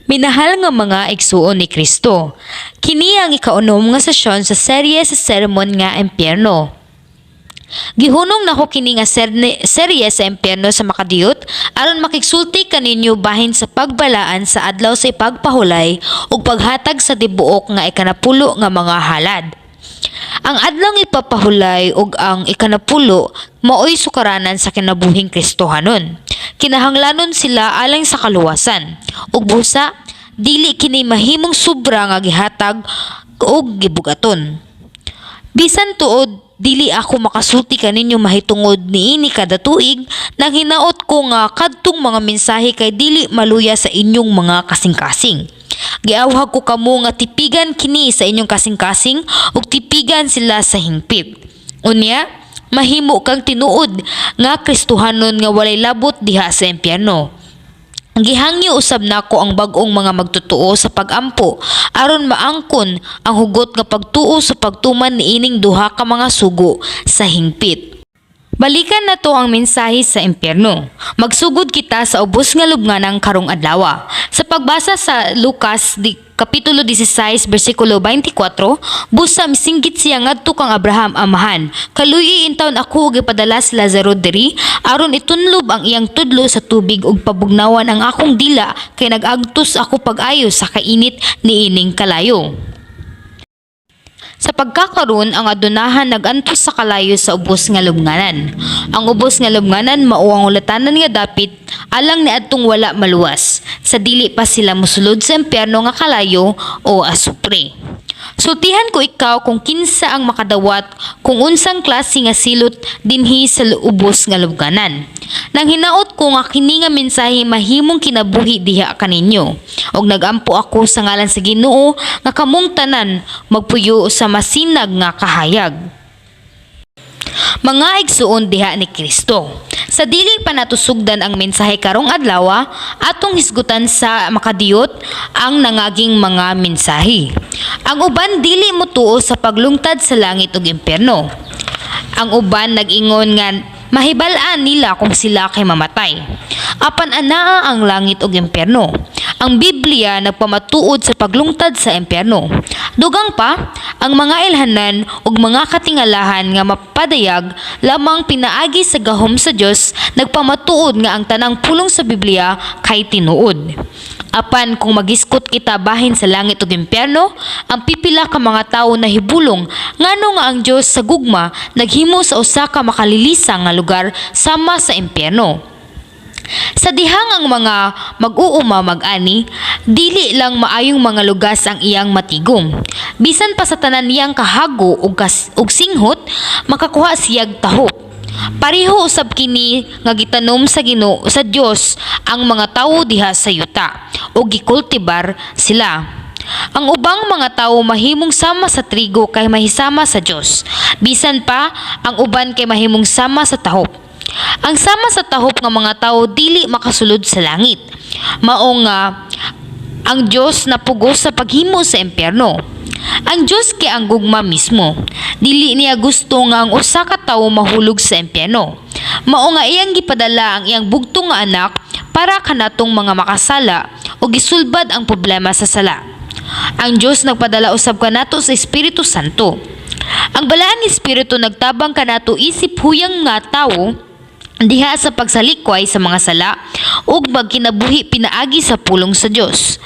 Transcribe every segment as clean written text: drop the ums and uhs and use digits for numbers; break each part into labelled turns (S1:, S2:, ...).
S1: Minahal nga mga igsuon ni Kristo. Kini ang ikaunom nga sesyon sa serye sa sermon nga Impyerno. Gihunong nako kini nga serye sa impyerno sa makadiyot aron makigsulti kaninyo bahin sa pagbalaan sa adlaw sa ipagpahulay ug paghatag sa tibuok nga ikanapulo nga mga halad. Ang adlawng ipapahulay ug ang ikanapulo maoy sukaranan sa kinabuhing Kristohanon. Kinahanglanon sila alang sa kaluwasan. Ug busa, dili kini mahimong sobra nga gihatag ug gibugaton. Bisan tuod dili ako makasulti kaninyo mahitungod niini kada tuig, nang hinaot ko nga kadtong mga mensahe kay dili maluya sa inyong mga kasing-kasing. Giawhag ko kamo nga tipigan kini sa inyong kasing-kasing ug tipigan sila sa hingpit. Unya, mahimo kang tinuod nga Kristohanon nga walay labot diha sa impyerno. Gihangyo usab nako ang bag-ong mga magtotoo sa pag-ampo aron maangkon ang hugot nga pagtuo sa pagtuman niining duha ka mga sugo sa hingpit. Balikan nato ang mensahe sa impyerno. Magsugod kita sa ubos nga lubnganan karong adlaw. Sa pagbasa sa Lucas di, Kapitulo 16, bersikulo 24, busa misinggit siya ngadto kang Abraham: "Amahan, kaluy-i intawon ako ug ipadala si Lazaro diri aron itunlob ang iyang tudlo sa tubig ug pabugnawan ang akong dila kay nag-agtos ako pag-ayo sa kainit niining kalayo." Sa pagkakaron, ang adunahan nag-antos sa kalayo sa ubos nga lubnganan. Ang ubos nga lubnganan mao ang ulatanan nga dapit alang niadtong wala maluwas sa dili pa sila mosulod sa impyerno nga kalayo o asupre. Sultihan ko ikaw kung kinsa ang makadawat kung unsang klase nga silot dinhi sa ubos nga lubnganan. Nang hinaot ko nga kini nga mensahe mahimong kinabuhi diha kaninyo. Og nagampo ako sa ngalan sa Ginoo nga kamong tanan magpuyo sa masinag nga kahayag. Mga igsuon diha ni Kristo. Sa dili pa nato sugdan ang mensahe karong adlaw, atong hisgutan sa makadiyot ang nangaging mga mensahe. Ang uban dili motuo sa paglungtad sa langit ug impyerno. Ang uban nag-ingon nga mahibal-an nila kung sila kay mamatay. Apan anaa ang langit ug impyerno. Ang Biblia nagpamatuod sa paglungtad sa impyerno. Dugang pa, ang mga ilhanan ug mga katingalahan nga mapadayag lamang pinaagi sa gahom sa Dios nagpamatuod nga ang tanang pulong sa Biblia kay tinuod. Apan kung magiskot kita bahin sa langit ug impyerno, ang pipila ka mga tawo nahibulong ngano nga ang Dios sa gugma naghimo sa usa ka makalilisa nga lugar sama sa impyerno. Sa dihang ang mga mag-uuma mag-ani, dili lang maayong mga lugas ang iyang matigom. Bisan pa sa tanan niyang kahago ug singhot, makakuha siyag tahop. Pareho usab kini nga gitanom sa Ginoo sa Dios ang mga tawo diha sa yuta ug gikultibar sila. Ang ubang mga tawo mahimong sama sa trigo kay mahisama sa Dios. Bisan pa ang uban kay mahimong sama sa tahop. Ang sama sa tahop nga mga tawo dili makasulod sa langit. Mao nga ang Dios napugos sa paghimo sa impyerno. Ang Dios kay ang gugma mismo. Dili niya gusto nga ang usa ka tawo mahulog sa impyerno. Mao nga iyang gipadala ang iyang bugtong nga anak para kanatong mga makasala ug gisulbad ang problema sa sala. Ang Dios nagpadala usab kanato sa Espiritu Santo. Ang Balaang Espiritu nagtabang kanato isip huyang nga tawo diha sa pagsalikway sa mga sala ug magkinabuhi pinaagi sa pulong sa Dios.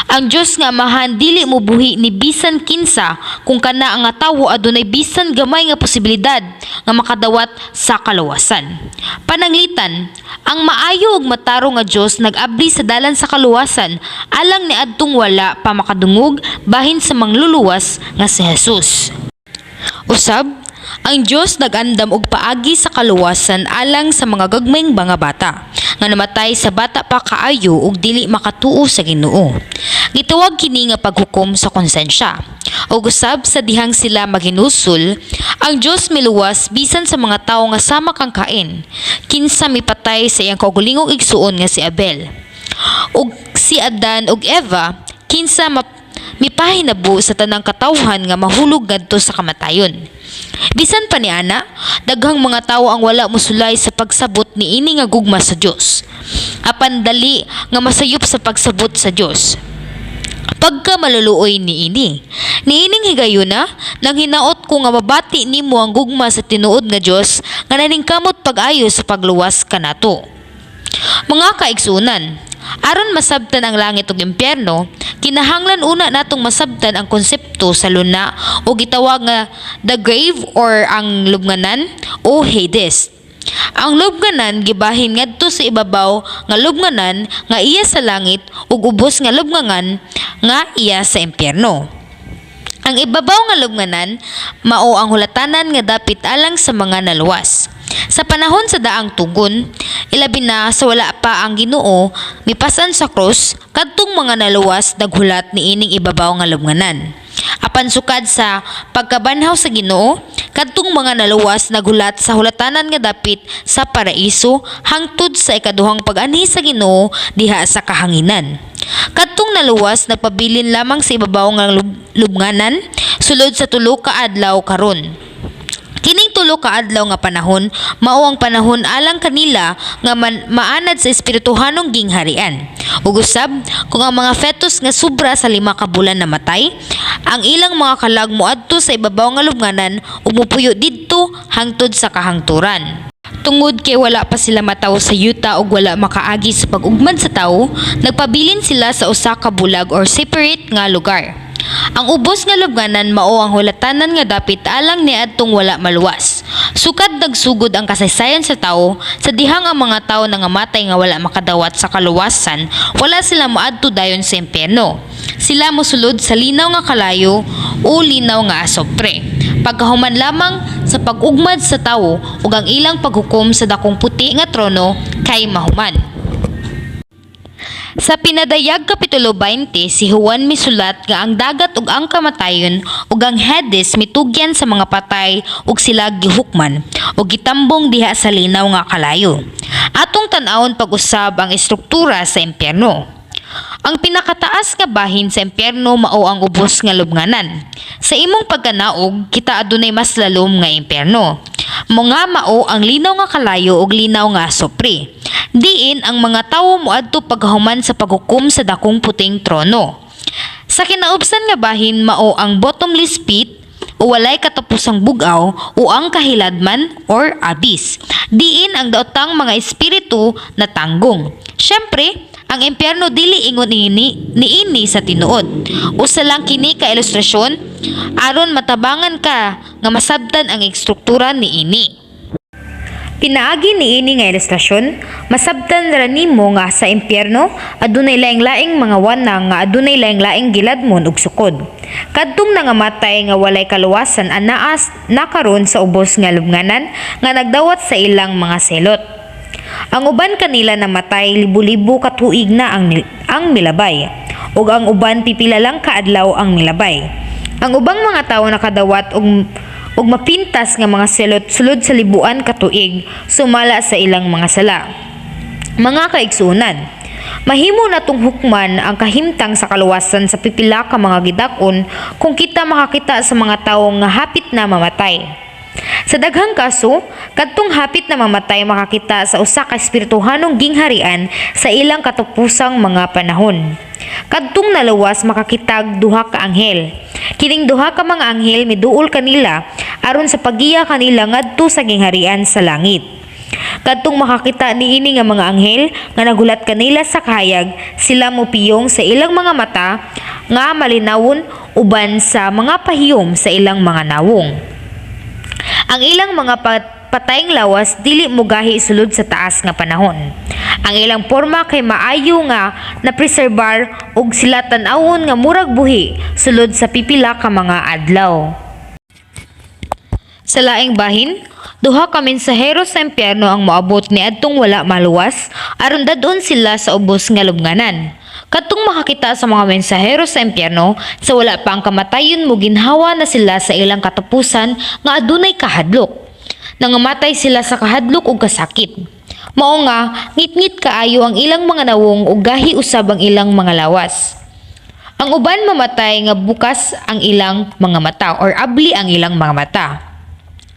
S1: Ang Dios nga Amahan dili mobuhi ni bisan kinsa kung kana nga tawo adunay bisan gamay nga posibilidad nga makadawat sa kaluwasan. Pananglitan, ang maayo ug matarong nga Dios nag-abli sa dalan sa kaluwasan alang niadtong wala pa makadungog bahin sa mangluluwas nga si Jesus. Usab, ang Dios nag-andam og paagi sa kaluwasan alang sa mga gagmayng mga bata nga namatay sa bata pa kaayo ug dili makatuo sa Ginoo. Gitawag kini nga paghukom sa konsensya. Ug usab sa dihang sila maghinulsol, ang Dios miluwas bisan sa mga tawo nga sama kang Cain, kinsa mipatay sa iyang kaugalingong igsuon nga si Abel. Ug si Adan ug Eva, kinsa mipahinabo sa tanang katawhan nga mahulog ngadto sa kamatayon. Bisan pa niana, daghang mga tawo ang wala mosulay sa pagsabot niini nga gugma sa Dios. Apan dali nga masayop sa pagsabot sa Dios. Pagka maluluoy niini. Niining higayuna, nang hinaot ko nga mabati nimo ang gugma sa tinuod nga Dios nga naningkamot pag-ayo sa pagluwas kanato. Mga kaigsuonan, aron masabtan ang langit ug impyerno, kinahanglan una natong masabtan ang konsepto sa luna o gitawag nga the grave or ang lubnganan o Hades. Ang lubnganan gibahin ngadto sa ibabaw nga lubnganan nga iya sa langit ug ubos nga lubnganan nga iya sa impyerno. Ang ibabaw nga lubnganan mao ang hulatanan nga dapit alang sa mga naluwas. Sa panahon sa Daang Tugon, ilabi na sa wala pa ang Ginoo mipasan sa krus, kadtong mga naluwas naghulat niining ibabaw nga lubnganan. Apan sukad sa pagkabanhaw sa Ginoo, kadtong mga naluwas naghulat sa hulatanan nga dapit sa paraiso hangtod sa ikaduhang pag-anhi sa Ginoo diha sa kahanginan. Kadtong naluwas nagpabilin lamang sa ibabaw nga lubnganan sulod sa 3 ka adlaw karon. Kining 3 ka adlaw nga panahon mao ang panahon alang kanila nga maanad sa espirituhanong gingharian. Ug usab kung ang mga fetus nga sobra sa 5 ka bulan namatay, ang ilang mga kalag moadto sa ibabaw nga lubnganan ug mopuyo didto hangtod sa kahangturan. Tungod kay wala pa sila matawo sa yuta ug wala makaagi sa pag-ugmad sa tawo, nagpabilin sila sa usa ka bulag or separate nga lugar. Ang ubos nga lubnganan mao ang hulatanan nga dapit alang niadtong wala maluwas. Sukad nagsugod ang kasaysayan sa tawo, sa dihang ang mga tawo nangamatay nga wala makadawat sa kaluwasan, wala sila moadto dayon sa impyerno. Sila mosulod sa linaw nga kalayo o linaw nga asopre pagkahuman lamang sa pag-ugmad sa tawo ug ang ilang paghukom sa dakong puti nga trono kay mahuman. Sa Pinadayag Kapitulo 20, si Juan misulat nga ang dagat ug ang kamatayon ug ang Hades mitugyan sa mga patay ug sila gihukman ug gitambong diha sa linaw nga kalayo. Atong tan-awon pag-usab ang istruktura sa impyerno. Ang pinakataas nga bahin sa impyerno mao ang ubos nga lubnganan. Sa imong pagkanaog, kita adunay mas lalom nga impyerno. Mga mao ang linaw nga kalayo ug linaw nga asopre. Diin ang mga tawo moadto pagkahuman sa paghukom sa dakong puting trono. Sa kinaubsan nga bahin mao ang bottomless pit o walay katapusang bug-aw o ang kahiladman or abyss. Diin ang daotang mga espiritu na tanggong. Syempre, ang impyerno dili ingon niini niini sa tinuod. Usa lang kini ka ilustrasyon aron matabangan ka nga masabtan ang istruktura niini. Pinaagi niini nga ilustrasyon, masabtan ra nimo nga sa impyerno adunay laing-laing mga wana nga adunay laing-laing giladmon ug sukod. Kadtong nangamatay nga walay kaluwasan anaa na karon sa ubos nga lubnganan nga nagdawat sa ilang mga selot. Ang uban kanila namatay libo-libo ka tuig na ang milabay, ug ang uban pipila lang ka adlaw ang milabay. Ang ubang mga tawo nakadawat og mapintas nga mga selot sulod sa libuan ka tuig sumala sa ilang mga sala. Mga kaigsuonan, mahimo natong hukman ang kahimtang sa kaluwasan sa pipila ka mga gidak-on kung kita makakita sa mga tawo nga hapit na mamatay. Sa daghang kaso, kadtong hapit na mamatay makakita sa usa ka espirituhanong gingharian sa ilang katapusang mga panahon. Kadtong naluwas makakitag duha ka anghel. Kining duha ka mga anghel miduol kanila aron sa paggiya kanila ngadto sa gingharian sa langit. Kadtong makakita niini nga mga anghel nga nagulat kanila sa kahayag, sila mopiyong sa ilang mga mata nga malinawon uban sa mga pahiyom sa ilang mga nawong. Ang ilang mga patayng lawas dili mogahi sulod sa taas nga panahon. Ang ilang porma kay maayo nga napreserbar ug sila tan-awon nga murag buhi sulod sa pipila ka mga adlaw. Sa laing bahin, duha ka mensahero sa impyerno ang moabot niadtong wala maluwas aron dad-on sila sa ubos nga lubnganan. Kadtong makakita sa mga mensahero sa impyerno sa wala pa ang kamatayon moginhawa na sila sa ilang katapusan nga adunay kahadlok. Nangamatay sila sa kahadlok ug kasakit. Mao nga ngitngit kaayo ang ilang mga nawong ug gahi usab ang ilang mga lawas. Ang uban mamatay nga bukas ang ilang mga mata or abli ang ilang mga mata.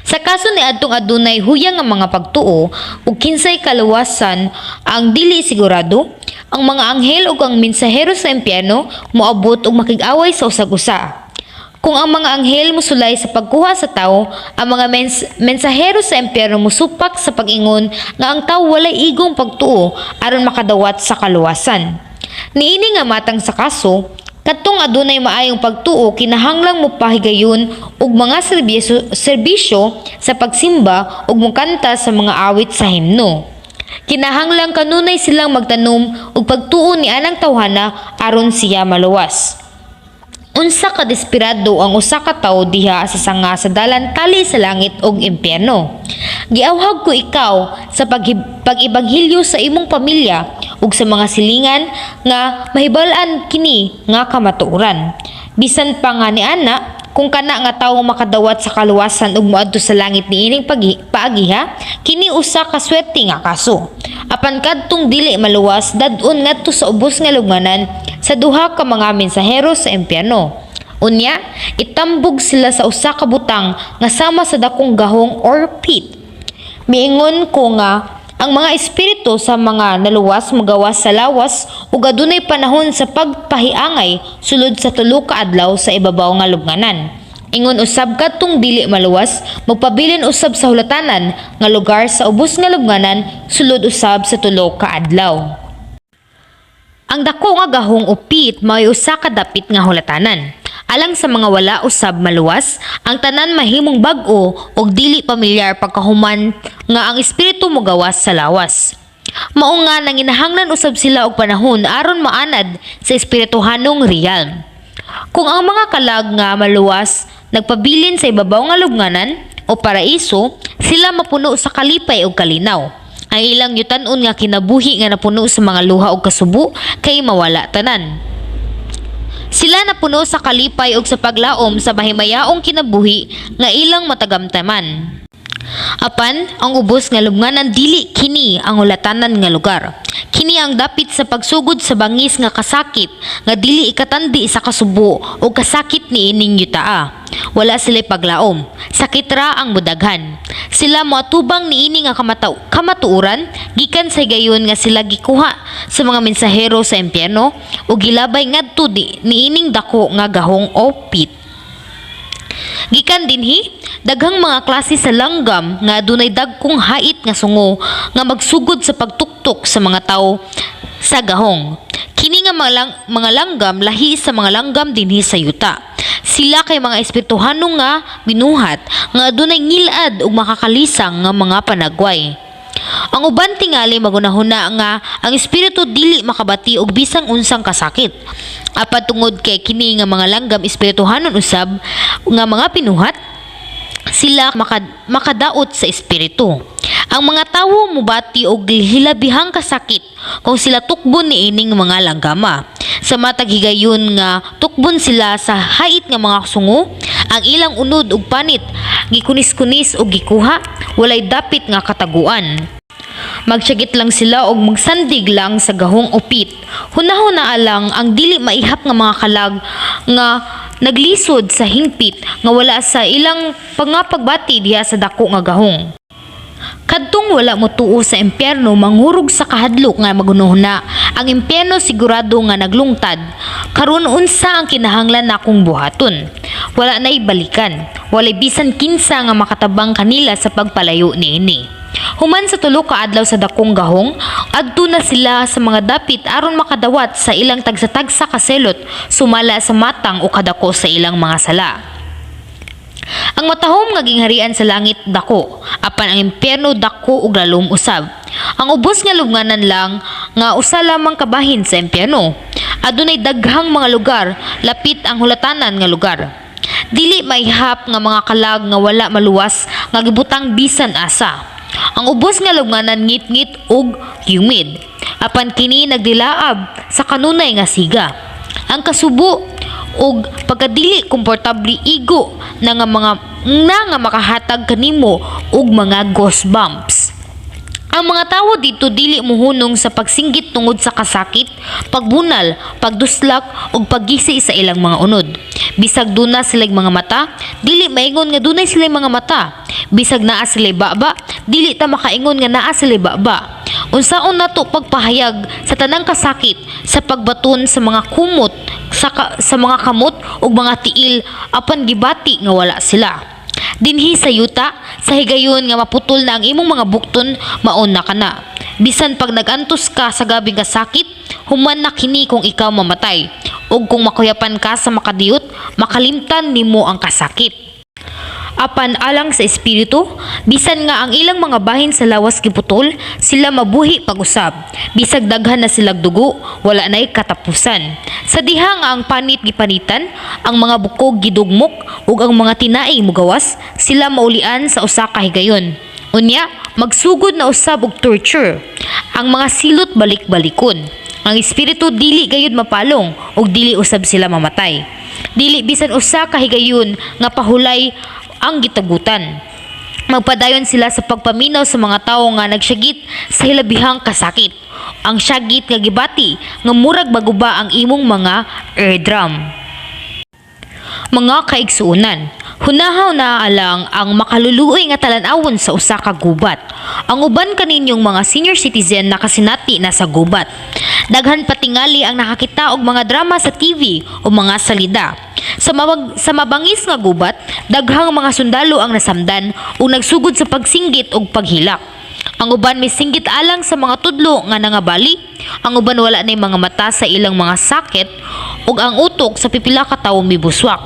S1: Sa kaso ni adtong adunay huyang nga mga pagtuo ug kinsay kaluwasan ang dili sigurado, Ang mga anghel ug ang mensahero sa impyerno moabot ug makig-away sa usag-usa. Kung ang mga anghel mosulay sa pagkuha sa tawo, ang mga mensahero sa impyerno mosupak sa pag-ingon nga ang tawo walay igong pagtuo aron makadawat sa kaluwasan. Niini nga matang sa kaso, kadtong adunay maayong pagtuo kinahanglang mopahigayon og mga serbisyo sa pagsimba ug mokanta sa mga awit sa himno. Kinahanglang kanunay silang magtanom og pagtuo ni anang tawhana aron siya maluwas. Unsa ka desperado ang usa ka tawo diha sa sanga sa dalan tali sa langit ug impyerno. Giawhag ko ikaw sa pag-ebanghilyo sa imong pamilya ug sa mga silingan nga mahibal-an kini nga kamatuoran. Bisan pa nga ni ana, kung kana nga tawo makadawat sa kaluwasan ug moadto sa langit niining paagiha, kini usa ka swerte nga kaso. Apan kadtong dili maluwas, dad-on ngadto sa ubos nga lubnganan sa duha ka mga mensahero sa impyerno. Unya, itambog sila sa usa ka butang nga sama sa dakong gahong or pit. Miingon ko nga ang mga espiritu sa mga naluwas magawas sa lawas ug adunay panahon sa pagpahiangay sulod sa 3 ka adlaw sa ibabaw nga lubnganan. Ingon usab, kadtong dili maluwas magpabilin usab sa hulatanan nga lugar sa ubos nga lubnganan sulod usab sa 3 ka adlaw. Ang dako nga gahong o pit mao'y usa ka dapit nga hulatanan. Alang sa mga wala usab maluwas, ang tanan mahimong bag-o ug dili pamilyar pagkahuman nga ang espiritu mogawas sa lawas. Mao nga nanginahanglan usab sila og panahon aron maanad sa espirituhanong realm. Kung ang mga kalag nga maluwas nagpabilin sa ibabaw nga lubnganan o paraiso, sila mapuno sa kalipay ug kalinaw. Ang ilang yutan-on nga kinabuhi nga napuno sa mga luha ug kasubo kay mawala tanan. Sila napuno sa kalipay ug sa paglaom sa mahimayaong kinabuhi nga ilang matagamtaman. Apan, ang ubos nga lubnganan, dili kini ang hulatanan nga lugar. Kini ang dapit sa pagsugod sa bangis nga kasakit nga dili ikatandi sa kasubo o kasakit ni ining yutaa. Wala sila paglaom. Sakit ra ang mudaghan. Sila moatubang niini nga kamatuoran gikan sa higayon nga sila gikuha sa mga mensahero sa impyerno ug gilabay ngadto niining dako nga gahong o pit. Gikan dinhi, daghang mga klase sa langgam nga adunay dagkong hait nga sungo nga magsugod sa pagtuktok sa mga tawo sa gahong. Kini nga mga langgam lahi sa mga langgam dinhi sa yuta. Sila kay mga espirituhano nga binuhat nga adunay ngilad ug makakalisang nga mga panagway. Ang uban tingali magunahuna nga ang espiritu dili makabati og bisang unsang kasakit. Apan tungod kay kini nga mga langgam espirituhanon usab nga mga pinuhat, sila makadaot sa espiritu. Ang mga tawo mubati og hilabihang kasakit kung sila tukbon niining mga langgama. Sa matag higayon nga tukbon sila sa hait nga mga sungo, ang ilang unod ug panit gikunis-kunis ug gikuha, walay dapit nga kataguan. Magsyagit lang sila og magsandig lang sa gahong o pit. Hunahuna lang ang dili maihap nga mga kalag nga naglisod sa hingpit nga wala sa ilang pangapagbati diha sa dako nga gahong. Kadtong wala motuo sa impyerno manghurog sa kahadlok nga magunahuna ang impyerno sigurado nga naglungtad. Karon, unsa ang kinahanglan nakong buhaton? Wala na'y balikan. Walay bisan kinsa nga makatabang kanila sa pagpalayo niini. Human sa 3 ka adlaw sa dakong gahong, adto na sila sa mga dapit aron makadawat sa ilang tagsa-tagsa kaselot sumala sa matang o kadako sa ilang mga sala. Ang matahom nga gingharian sa langit dako, apan ang impyerno dako ug lalom usab. Ang ubos nga lubnganan lang nga usa lamang kabahin sa impyerno. Adunay daghang mga lugar lapit ang hulatanan nga lugar. Dili maihap nga mga kalag nga wala maluwas nga gibutang bisan asa. Ang ubos nga lubnganan ngit-ngit ug humid. Apan kini nagdilaab sa kanunay nga siga. Ang kasubo ug pagkadili komportable igo na nga mga na nga makahatag kanimo og mga goosebumps. Ang mga tawo dito dili muhunong sa pagsinggit tungod sa kasakit, pagbunal, pagduslak ug paggisi sa ilang mga unod. Bisag duna sila'y mga mata, dili maingon nga dunay sila'y mga mata. Bisag naa sila'y baba, dili ta makaingon nga naa sila'y baba. Unsaon nato pagpahayag sa tanang kasakit sa pagbaton sa mga kumot sa mga kamot ug mga tiil apan gibati nga wala sila? Dinhi sa yuta, sa higayon nga maputol na ang imong mga bukton, maon na kana. Bisan pag nagantos ka sa gabing kasakit, human na kini kung ikaw mamatay. Ug kung makuyapan ka sa makadiyot, makalimtan nimo ang kasakit. Apan alang sa espiritu, bisan nga ang ilang mga bahin sa lawas giputol, sila mabuhi pag-usab. Bisag daghan na silag dugo, wala na'y katapusan. Sa diha nga ang panit gipanitan, ang mga bukog gidugmok, ug ang mga tinai mugawas, sila maulian sa usa ka higayon. Unya, magsugod na usab og torture. Ang mga silot balik-balikon. Ang espiritu dili gayud mapalong ug dili usab sila mamatay. Dili bisan usa ka higayon nga pahulay ang gitagutan. Magpadayon sila sa pagpaminaw sa mga tawo nga nagsyagit sa hilabihang kasakit. Ang syagit nga gibati nga murag maguba ang imong mga eardrum. Mga kaigsuonan, hunahaw na alang ang makaluluoy nga talan-awon sa usa ka gubat. Ang uban kaninyong mga senior citizen nakasinati na sa gubat. Daghan patingali ang nakakita og mga drama sa TV o mga salida. Sa mabangis nga gubat, daghang mga sundalo ang nasamdan ug nagsugod sa pagsinggit og paghilak. Ang uban misinggit alang sa mga tudlo nga nangabali, ang uban wala nay mga mata sa ilang mga sakit ug ang utok sa pipila ka tawo mibuswak.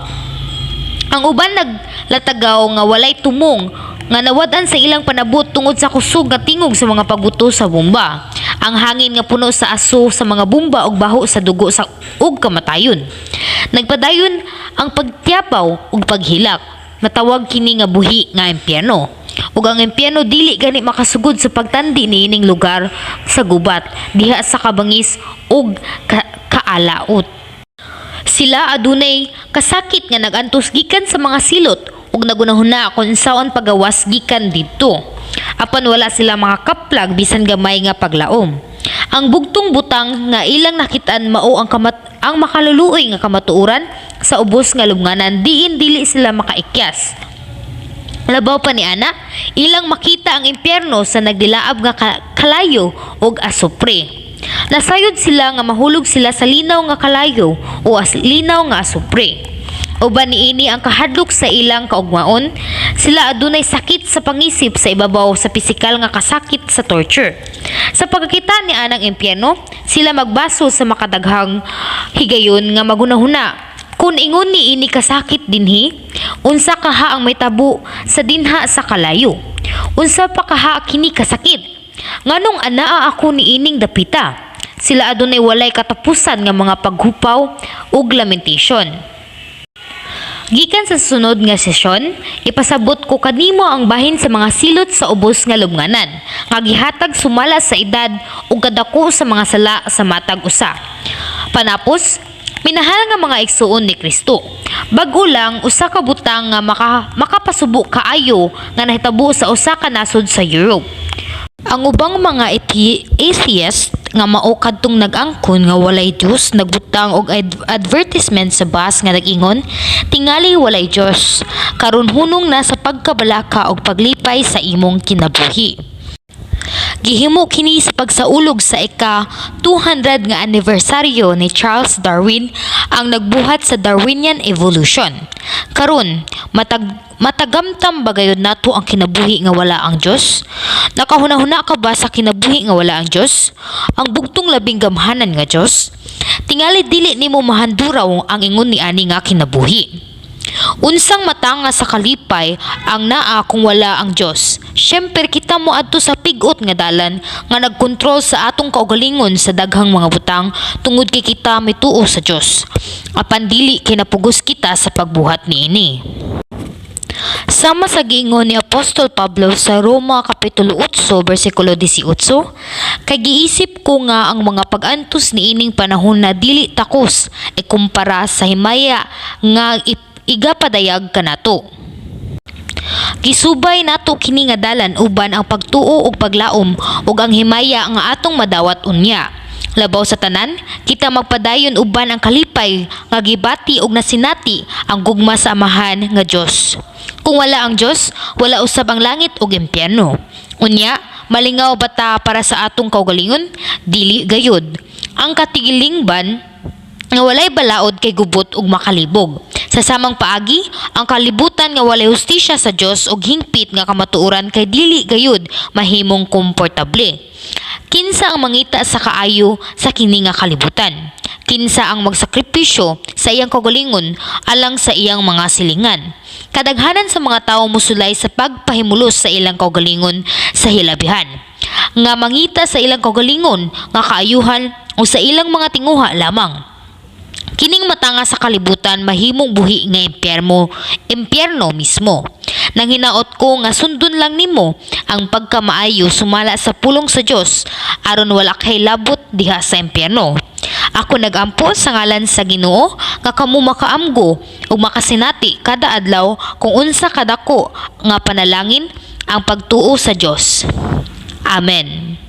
S1: Ang uban naglatagaw nga walay tumong nga nawad-an sa ilang panabot tungod sa kusog nga tingog sa mga pagbuto sa bomba. Ang hangin nga puno sa aso sa mga bomba ug baho sa dugo sa ug kamatayon. Nagpadayon ang pagtiyapaw ug paghilak. Matawag kini nga buhi nga impyerno. Ug ang impyerno dili gani makasugod sa pagtandi niining lugar sa gubat diha sa kabangis ug kaalaot. Sila adunay kasakit nga nagantos gikan sa mga silot ug nagunahuna kung unsaon pagawas gikan didto. Apan wala sila makakaplag bisan gamay nga paglaom. Ang bugtong butang nga ilang nakitaan mao ang makaluluoy nga kamatuoran sa ubos nga lubnganan diin dili sila makaikyas. Labaw pa ni ana, ilang makita ang impyerno sa nagdilaab nga kalayo ug asupre. Nasayod sila nga mahulog sila sa linaw nga kalayo o linaw nga asupre. Uban niini ang kahadlok sa ilang kaugmaon, sila adunay sakit sa pangisip sa ibabaw sa pisikal nga kasakit sa torture. Sa pagkakita ni anang impyerno, sila magbaso sa makadaghang higayon nga magunahuna, "Kung ingon ni ini kasakit dinhi, unsa kaha ang mahitabo sa dinha sa kalayo? Unsa pa kaha kini kasakit? Nganong anaa ako niining dapita?" Sila adunay walay katapusan nga mga paghupaw ug lamentation. Gikan sa sunod nga sesyon, ipasabot ko kanimo ang bahin sa mga silot sa ubos nga lubnganan, nga gihatag sumala sa edad ug kadako sa mga sala sa matag usa. Panapos, minahal nga mga igsuon ni Kristo. Bag-o lang usa ka butang nga makapasubo kaayo nga nahitabo sa usa ka nasod sa Europe. Ang ubang mga atheist nga mao kadtong nag-angkon nga walay Dios nagbutang og advertisement sa bus nga nag-ingon, "Tingali walay Dios. Karon hunong na sa pagkabalaka og paglipay sa imong kinabuhi." Gihimo kini sa pagsaulog sa ika 200 nga anibersaryo ni Charles Darwin, ang nagbuhat sa Darwinian evolution. Karon, matagamtam ba gayud nato ang kinabuhi nga wala ang Dios? Nakahuna-huna ka ba sa kinabuhi nga wala ang Dios? Ang bugtong labing gamhanan nga Dios? Tingali dili nimo mahanduraw ang ingon ni ani nga kinabuhi. Unsang matanga sa kalipay ang naa kung wala ang Dios? Syempre kita mo adto sa pigot nga dalan nga nagkontrol sa atong kaugalingon sa daghang mga butang tungod kay kita mituo sa Dios. Apan dili kay napugos kita sa pagbuhat niini. Sama sa giingon ni Apostol Pablo sa Roma Kapitulo 8 bersikulo 18, "Kay giisip ko nga ang mga pag-antos niining panahon na dili takos ikumpara sa himaya nga igapadayag kanato." Gisubay nato kini nga dalan uban ang pagtuo ug paglaom ug ang himaya nga atong madawat unya. Labaw sa tanan, kita magpadayon uban ang kalipay nga gibati ug nasinati ang gugma sa Amahan nga Dios. Kung wala ang Dios, wala usab ang langit ug impyerno. Unya, Malingaw ba ta para sa atong kaugalingon? Dili gayud. Ang katilingban nga walay balaod kay gubot ug makalibog. Sa samang paagi, ang kalibutan nga walay hustisya sa Dios ug hingpit nga kamatuoran kay dili gayud mahimong komportable. Kinsa ang mangita sa kaayo sa kini nga kalibutan? Kinsa ang magsakripisyo sa iyang kaugalingon alang sa iyang mga silingan? Kadaghanan sa mga tawo mosulay sa pagpahimulos sa ilang kaugalingon sa hilabihan nga mangita sa ilang kaugalingon nga kaayuhan o sa ilang mga tinguha lamang. Kining matanga sa kalibutan mahimong buhi nga impyerno, impyerno mismo. Nang hinaot ko nga sundon lang nimo ang pagkamaayo sumala sa pulong sa Dios aron wala kay labot diha sa impyerno. Ako nagampo sa ngalan sa Ginoo nga kamo makaamgo ug makasinati kada adlaw kung unsa kadako nga panalangin ang pagtuo sa Dios. Amen.